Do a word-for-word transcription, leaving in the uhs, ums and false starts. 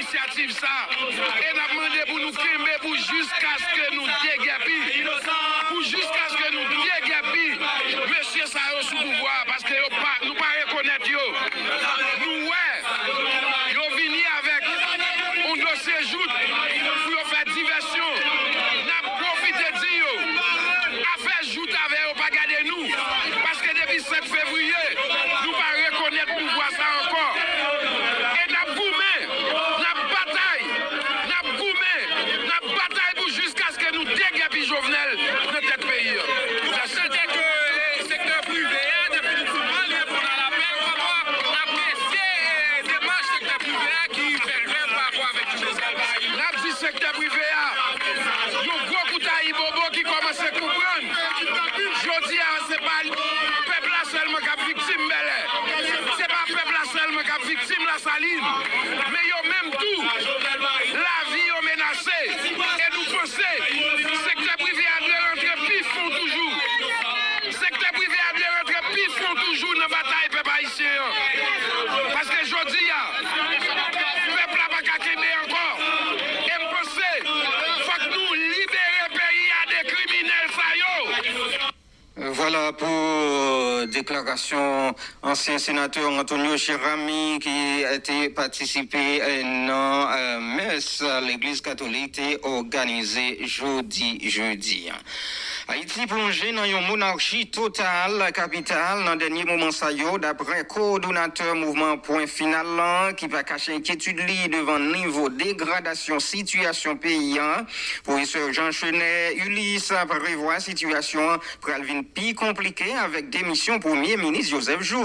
Inisyativ sa, e n ap mande pou nou kenbe pou jiskaske nou degèpi. Pou jiskaske nou degèpi mesye sa yo sou pouvwa a, paske yo pa, nou pa rekonèt yo. Nou wè yo vini avèk yon dosye jout pou yo fè divèsyon. N ap pwofite di yo, afè jout avè yo pa gade nou, paske depi sèt fevriye, nou pa rekonèt pouvwa sa ankò. E n ap goumen, n ap batay, n ap goumen, n ap batay pou jiskaske nou degèpi Jovenel nan tèt peyi a. Sa se te ke sektè prive a, definitivman, li reponn a lapèl. Kòman w apresye, eh, demach sektè prive a ki fè grèv pa rapò avèk N ap di sektè prive a, yon gwo kout ayibobo ki kòmanse konprann. Jodi a, se pa pèp la sèlman k ap viktim Bèlè. Se pa pèp la sèlman k ap viktim Lasalin. Men yo menm tou, lavi yo menase. E nou panse, sektè prive a dwe rantre pi fon toujou. Sektè prive a dwe rantre pi fon toujou nan batay pèp ayisyen an. Paske jodi a, pèp la pa ka kenbe ankò. E m panse, fòk nou libere peyi a de kriminèl sa yo. Vwala pou deklarasyon ansyen senatè Antonio Cheramy ki te patisipe nan, eh, mès legliz katolik te òganize jodi jedi a. Ayiti plonje nan yon monarchi total, kapital. Nan dènye moman sa yo, daprè kowòdonatè mouvman Pwen Final lan, ki pa kache enkyetid li devan nivo degradasyon sitiyasyon peyi a, pwofesè Jean Chenet Ulysse prevwa sitiyasyon an pral vin pi konplike avèk demisyon Premye Minis Joseph Jouthe.